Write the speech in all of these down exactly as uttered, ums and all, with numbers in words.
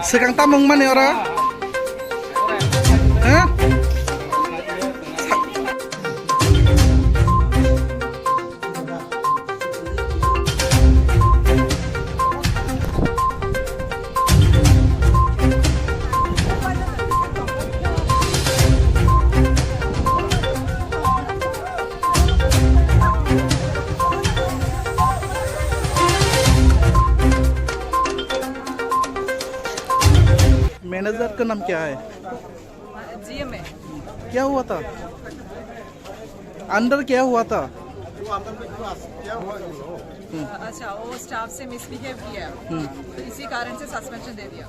Swkang tamo wngmani oro? Ha? Manager का नाम क्या है? जीएम है। क्या हुआ था? अंदर क्या हुआ था? हम्म। अच्छा, वो स्टाफ से मिसबिहेव किया, हम्म। तो इसी कारण से सस्पेंशन दे दिया।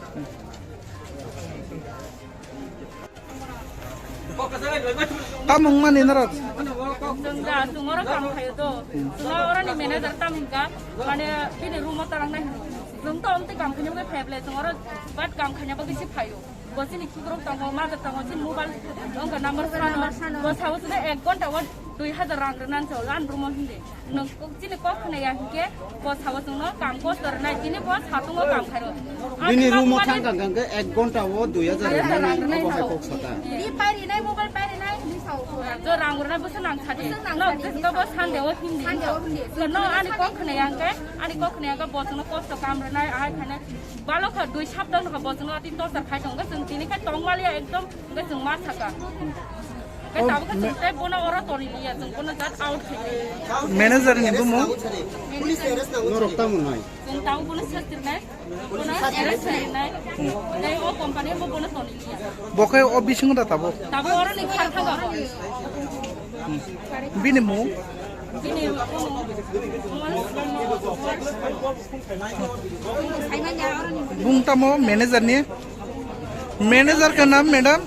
Tamo wngmani norok? Chwng da, chwng oro kam khaio to. Chwng oro ni manager tamo hwnkha, mane bini room o talangnai hino. Chwng to omtwi kam khainai bagwi phaiya belai, chwng oro bat kam khaina bagwi se phaio. Bo chini khikrok tongo, majak tongo, chini mobile wngkha number sano. Bo sao chwng ek ghonta o dui hazar rang rwna se ani room o hindi. Nwng kok, chini kok khna ya hinkhe, bo sao chwngno kam kosto rwnai, tini bo satungo kam khairo. Bini room o thang thang khe ek ghonta o dui hazar rwnai, obo hai kok sata. Di pai rinai, mobile pai rinai, di sao. Jo rang rwnai bwswk nang sadi. Bwswk nang sadi. No, bo Sunday o hindi. Sunday o hindi. No, ani kok khna ya hinkhe, ani kok khna ya hinkhe bo chwngno kosto kam rwnai, ahai khainai. Balo kha dui sapta wngkha bo chwngno ati torture khai tongo, chwng tini khe tongmaliya ekdom. Hwnkhe chwng ma saka. Hwnkhe tabukhe chwng tei bono oro toni liya, chwng bono just out khaidi. Manager ni bumung? Norok tamo nai? Chwng tabuk bono sestirnai, bono arrest khainai. Tei o company bo bono toni liya. Bo khe o bisingo da tabuk? Tabuk oro ni kha thago. Bini mung? Bini mung? Bung tamo manager ni? Manager ka naam, madam?